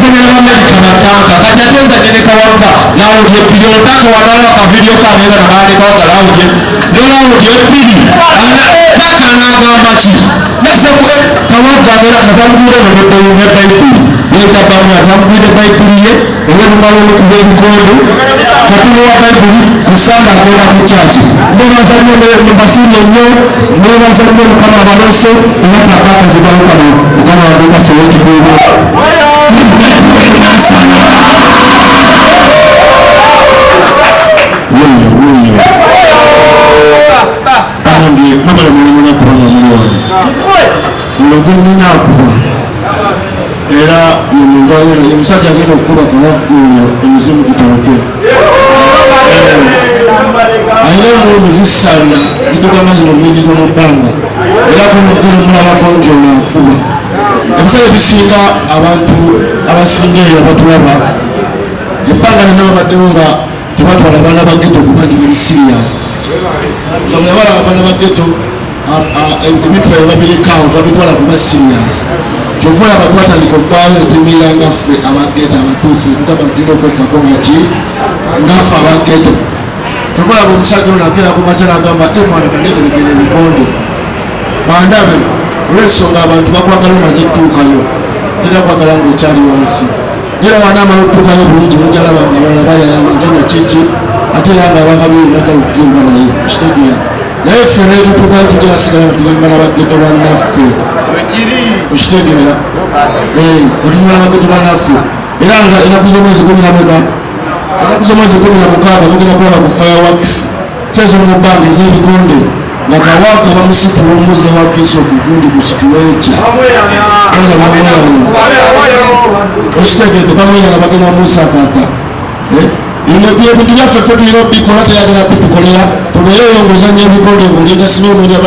Nzanya ne Amerika batanka, kati ate nzanye ne Kawagga round ebbiri. Omutanka wanalaba ka video kange nga namala ne Kawagga round ne round ebbiri, tanka anaagamba ki? Nasekwe Kawagga agenda katamugwire ne Bayibuli yeta bamwe atamugwire Bayibuli ye olw'olumala olukuba ebikonde katumuwa Bayibuli kusanga agenda ku kyaki. Nebaza nnyo, mbasiimye nnyo, nebaza nnyo Mukama abalonse era kabakazibawo kano. Mukama wange kasobola ekikuubo. Nansana. Wuuyo wuuyo, banange, mwebale mulimu nakuba nga muli wano. Muno gwe nnina akuba era ye muntu agenda, ye musajja agenda okukuba Kawagga oyo emizimu gitoloke. Alina emmundu zisala zidduka nga zino muyingiza mu bbanga, era kumugenda omulabako nti ono akuba. Ebiseera ebisinga abantu abasinga eyo abatulaba ebbanga lyonna babaddewo nga tebatwala abaana ba ghetto kuba nti bali serious, nga bwe balaba abaana ba ghetto ebintu byabwe babirekawo, babitwala kuba serious. Kyova olaba twatandika okuvaayo ne tuyimirira nga ffe aba ghetto abatuufu, netugamba nti tulina okwefako nga ki, ngaffe aba ghetto. Kyova olaba omusajja ono akeera ku makya n'agamba, "E mwana, kaneeterekera ebikonde bandabe," olw'ensonga abantu bakwagala omaze tutuukayo, tera kwagala ng'okyali wansi. Era wanaamala okutuukayo bulungi, mujalaba nga abalala bayayana nti no kiki, ate era nga abakabi bagala okuvimba naye okitegeera. Naye ffe netutuukayo tugera sigala nga tugamba na ba ghetto bannaffe, okitegeera, otuvuma na ba ghetto bannaffe. Era nga enaku z'omwezi 14, enaku z'omwezi 16, mugenda kulaba ku fireworks sez'omu bbanga ez'ebikonde nga Kawagga bamusitula omuze wa Kiso ku gundi ku stretcher era bamweyana, okitegedde, bamweyana bagenda musakata. Bino ebintu byaffe ffe tulina obikola, teyagala bitukolera. Tubeereyo ng'ozanya ebikonde ng'olinda sinomanya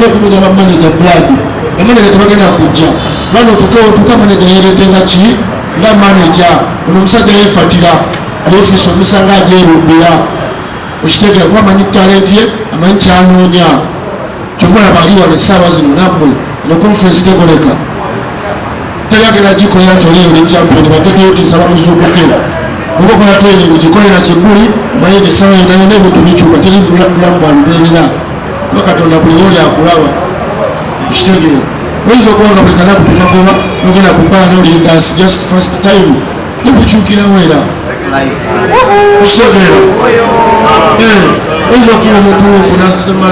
okumenya bamaneja blood, bamaneja tebagenda kujja lwana otuke otuuka maneja yeretenga ki nga maneja. Ono omusajja yefatira ofiisi, omusanga agyerumbira, okitegera, kuba amanyi talent ye, amanyi kyanoonya. Kyova olaba ali wano essaawa zino nammwe. Eno conference tekoleka, teri agenda gikolera nti oliyo oli champion. Ba ghetto youth, nsaba muzuukuke. Oba okola training, gikolera Kibuli, omanye nti essaawa yonna yonna ebintu bikyuka, teri bulamu bwa lubeerera, kuba Katonda buli oli akulaba, okitegeera. Oyinza okuba nga buli kanaku tukagoba nogenda ku bbaala nolinda just first time nekukyukirawo era, okitegeera. Oyinza okuba omutuufu nasisema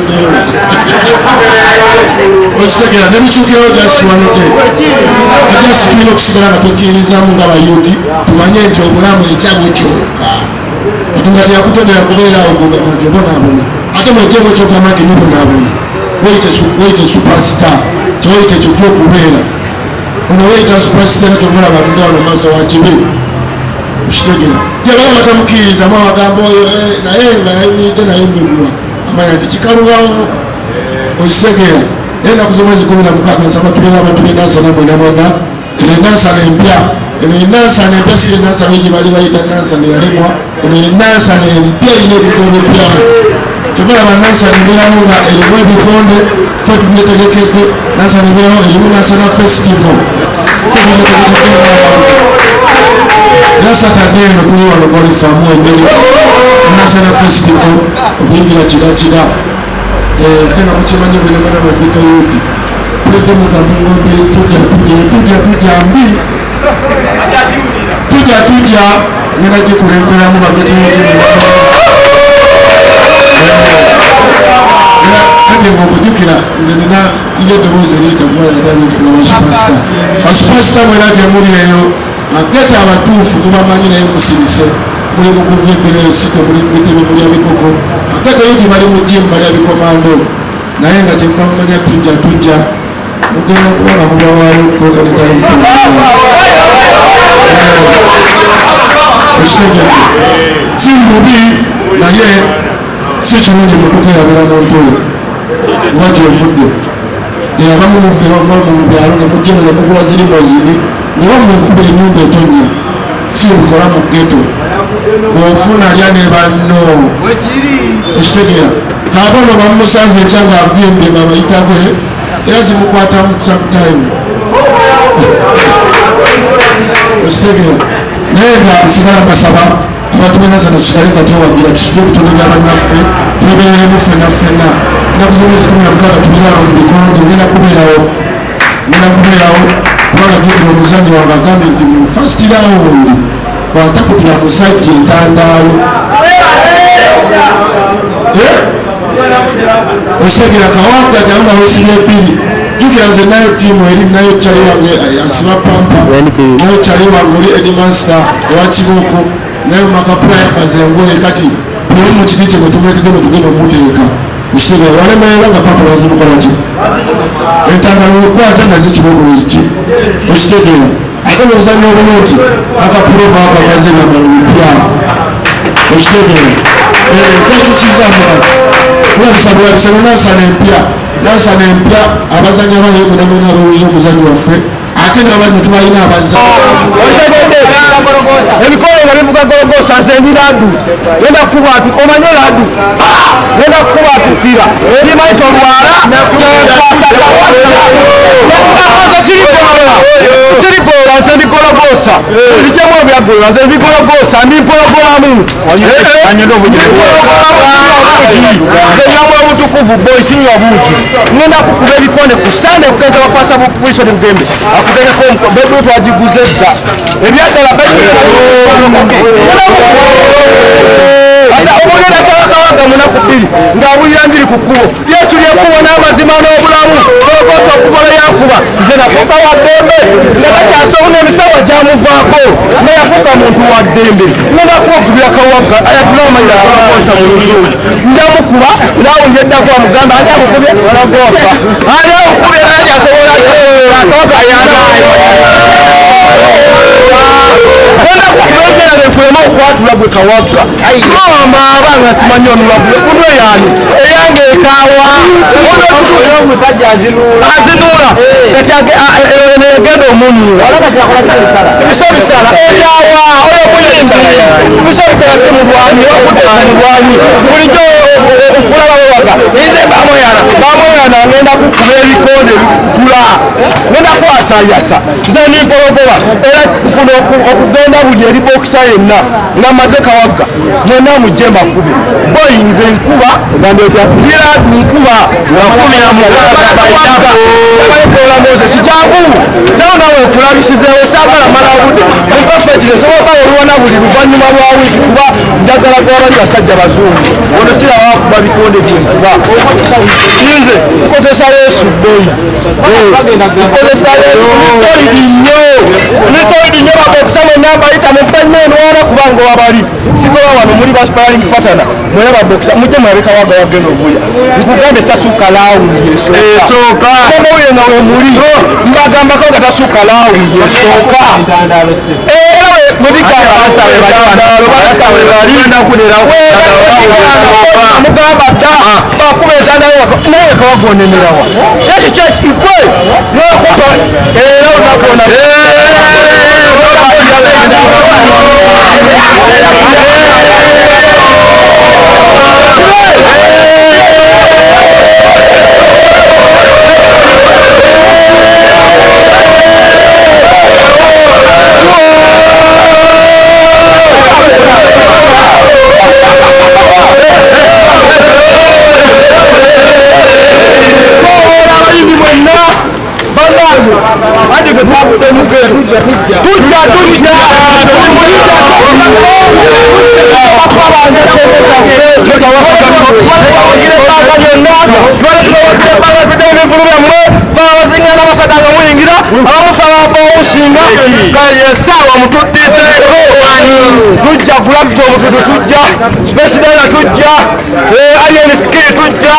dola, okitegeera, nebikyukirawo just one day. Ajasi tulina okusigala nga twekkiririzaamu nga ba youth, tumanye nti obulamu enkya bukyoka. Katonda teyakutondera kubeera awo kugamba nti obonaabona, ate mwejjeemu ekyogamba nti mubonaabona. Weyite superstar, kyeweyite ekyo jja okubeera ono weyita superstar, era kyovulaba atudde wano maaso wa kibi, okitegeera. Jabala batamukiririzamu abagambo oyo, naye nga yayimiridde naye emiguwa amanya nti kikalubawo, okitegeera. Era ennaku z'omwezi 16 nsaba tubeera abantu b'enansana mwena mwena. Eno enansana empya, eno enansana empya, si enansana gye bali bayita nansana eyalemwa. Eno enansana empya erina ebintu ebipya. Kyobalaba Nansana ebeerawo nga erimu ebikonde, fe tubyetegekedde. Nansana ebeerawo erimu Nansana Festival, fe tubyetegekedde ng'abantu. Era Saturday eno tuli wano kolifamu enyeri Nansana Festival, okuyingira kirakira. Ate nga mukimanyi mwena mwena ba ghetto youth, tulidde mugamungombe, tujja tujja tujja tujja mbi tujja tujja ngenda gikulemberamu ba ghetto youth. Era kati ngaomujjukira nze nina yo eddoboozi eriyita kuba yali nfuna ba superstar. Ba superstar mwena gye muli eyo, ba ghetto abatuufu mubamanyi, naye musirise, muli mu kuvimbira eyo site, muli mu bitebe mulya bikoko. Ba ghetto youth bali mu gym balya bikomando, naye nga kyemumanya tujja tujja mugenda kuba nga mubawayoko anytime from now. Ekitegedde si mubi, naye si kirungi muntu kwerabira muntu we oba gyovudde. Abamu mufeoma mu byalo ne mujja ne mugula zirimo zini ne bamunkuba ennyumba etonnya, si ebikola mu ghetto. Bw'ofuna lya ne banno, ekitegeera. Kabono bamusanze enkya ng'avimbye nga bayitako era zimukwatamu sometime. Okitegeera? Naye nga nsigala mbasaba abantu b'e Nansana tusigale nga twewagira, tusitule ebitono bya bannaffe, twebereremu ffenna ffenna. Ennaku z'omwezi 16 tubeera wano mu bikonde. Ngenda kubeerawo, ngenda kubeerawo, kubanga jjukira omuzannyi wange agambye nti mu first round bw'atakutira musajja entandaalo. Eh? Okitegeera? Kawagga jangu awesibya ebbiri. Jjukira nze nayo ttiimu eri nayo kyali wange asiba pampa, nayo kyali wange oli Edmaster ewa Kibuuko, nayo Makapula yambaza engoye. Kati buli mu kiti kye mwe tumuletedde mwe tugenda omuteeka. Okitegeera? Walemererwa nga pampa bazimukola ki, entangalo wekwata nazo kibuuko weziki. Okitegeera? Ate bwozanya obulungi, akapulova ako amaze ebyambalo bipya. Okitegeera? Gakyusizaamu kati bulabisa bulabisa ne Nansana empya, Nansana empya. Abazanyi abali mwena mwena abawulira omuzanyi waffe, ate n'abali tubalina abazanyi. Otegedde ebikole nga bivuga gologosa. Nze ndi laddu, genda kuba omanye laddu, genda kubatukira, simanyi tolwala kwasa kawata sirigola sirigola. Nze ndi gologosa, nzijemu ebyagolola. Nze ndi gologosa, ndi mpologolamu, mpologolamu. Nze nyamula obutukuvu, boy, sinywa buugi. Ngenda kukuba ebikonde ku Sande kugeza bakwasa Wilson Bugembe akutegeko bedu twagiguze dda ebyaddala. Ate omugenda saba Kawaga munaku bbiri ng'abulira njiri ku kkubo. Yesu lyekkubo n'amazima n'obulamu. Gologosa okuva lwe yankuba nze nafuuka wa ddembe, nga takyasobola, emisawa gyamuvaako nga yafuuka muntu wa ddembe. Ngenda kubakubira Kawaga ayatula amayira Gologosa mu Luzungu. Njamukuba round eddako, amugamba ani akukubye Gologosa, ani akukubye era asobola Kawaga yanayo. Genda kukubeera bekulema okwatula gwe Kawaga. Maama abanga simanyi onula bunwe yani eyange ekaawa. Omusajja azinuula. Azinuula kati egenda omunuula biso bisala ekaawa. Oyo muyimbi biso bisala si mulwanyi, okudde ku mulwanyi bulijjo okulaba wewaga nze bamoyana bamoyana. Ngenda kukuba ebikonde bikutula, ngenda kwasayasa. Nze nimpologoba era kuno okugenda buli eri bokisa yenna nga maze Kawagga mwena mujje mbakube. Boy, nze nkuba biradu nkuba 16 bayinako. Kola Moses kyangu tawo nawe nkulabisizeewo. Saagala mala budde mupafetire nsobola oba olwana buli luvannyuma lwa wiiki, kuba njagala kuba bali basajja bazungu. Ono siraba kuba bikonde byenkuba. Nze nkozesa Yesu, boy, nkozesa Yesu. Ndi solid nnyo, ndi solid nnyo. Babokisa mwenna mbayita mumpe nnyo enwana, kubanga wabali sigoba wano muli ba sparring partner mwena babokisa mujje mulabe Kawaga wagenda ovuya. Nkugambye tasukka round esooka. Esooka. Omawulire nga wemuli mbagambako nga tasukka round esooka. Era mugamba dda bakuba etandalo naye Kawaga onemerawa eki kyeki gwe nokuba era olunaku. Abayimbi mwenna bannange, anti fe twavudde mugeto, tujja tujja tubawagira ebbanga lyonna, tubawagira ebbanga. Tudde ebivulu byammwe, fe abasinga n'abasada nga muyingira abamu fe ababawusinga essaawa mutuddizeeko. Tujja Gravity Omutudu, tujja Space Dana, tujja Alien Skin, tujja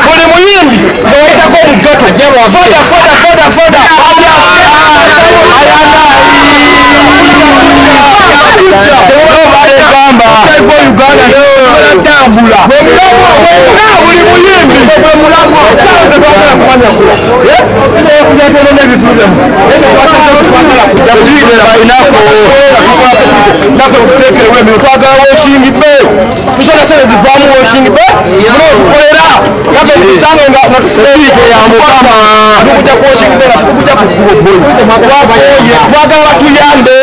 buli muyimbi ngawayitako omugato foda foda foda foda. Uganda tambula buli muyimbi bwe mulamwa tetwagala kumanya kula. Naffe mututeekerewo emirimu. Twagala Washing Bay, tusonda sente zivaamu Washing Bay, muna otukolera naffe mutusange nga Security ya Mukama. Tukujja ku Washing Bay nga tetukujja ku kkubo. Twakoye, twagala batuyambe,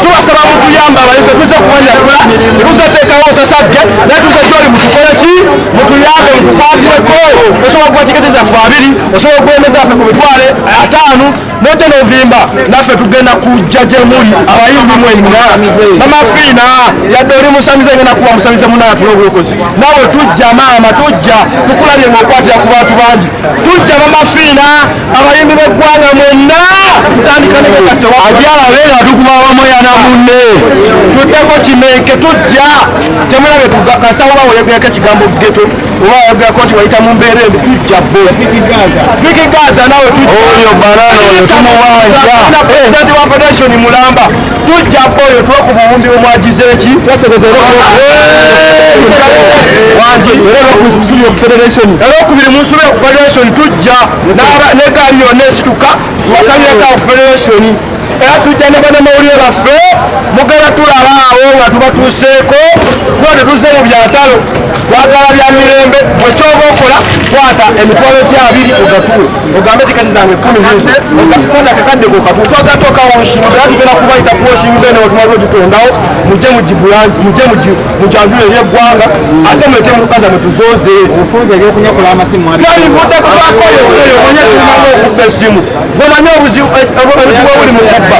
tubasaba mutuyambe. Abayi tetuze kubanyakula, tetuze teekawo sasajja, naye tuze gyoli mutukole ki, mutuyambe, mutukwatireko. Osobola okuba tiketi zaffe 20, osobola okuwemeza zaffe ku 50,000, nojja novimba naffe. Tugenda kujja gye muli abayimbi mwenna. Mama Fiina, yadde oli musamize, ngenda kuba musamize munaana tule obulokozi naawe. Tujja maama, tujja tukulabye ng'okwatira ku bantu bangi. Tujja Mama Fiina, abayimbi b'eggwanga mwenna, tutandika nekekase. Ajja alabe nga tukuba wamoyana munne. Tuddeko kimenke, tujja temulabe kasawo bawoyogerako ekigambo ghetto oba wayogerako nti wayita mu mbeera embi. Tujja bo Fik Gaza nawe tujja. Oyo banana oyo tumubanja. Na president wa federation mulamba, tujja boyo tuwe ku buwumbi bumwagize eki wangi. Era okubiri munsubire ku federation, tujja negaali yonna esituka tubasabireko ku federation. Era tujja ne bannamawulire baffe, mugenda tulaba awo nga tubatuuseeko, kuba tetuze mu byatalo, twagala bya mirembe. Bwekyoba okola, kwata 20,000 ogatuwe, ogambe tiketi zange 10 zizo, kwata kakadde kokatuwe. Twagala toka Washing, era tugenda kubayita ku Washing Bay newetumaze ogitondawo, mujje mujje mujanjule eri eggwanga, ate mulete emotoka zammwe tuzooze. Obufunze ebyokunyakola amasimu. Twabivuddeko, twakoye oyo. Omanye tumanyi okubba essimu, bwomanye obuzibu obuli mu kubba,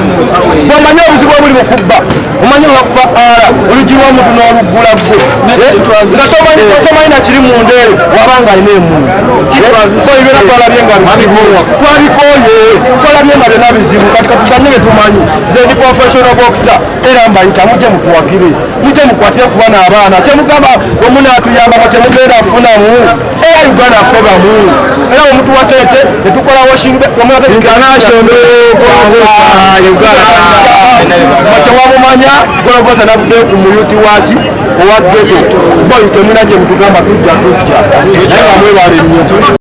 bwomanye obuzibu obuli mu kubba, omanyi olwakuba ara olugi lw'omuntu n'oluggula gwe nga tomanyi nakiri munda eyo wabanga alina emundu. So ebyona twalabye nga bizibu, twabikoye, twalabye nga byonna bizibu. Kati katuzanye bye tumanyi. Nze ndi professional boxer, era mbayita mujje mutuwagire, mujje mukwatire ku bana abaana. Kyemugamba bwemunaatuyamba nga temugenda funamu, era Uganda ffe bamu, era bwemutuwa sente tetukola Washing. International Uganda. Kyewamumanya gologosa navuddeyo ku muyuti waki owa ghetto boy. Temulina kyemutugamba, tujja, tujja, naye nga mwebale nnyo.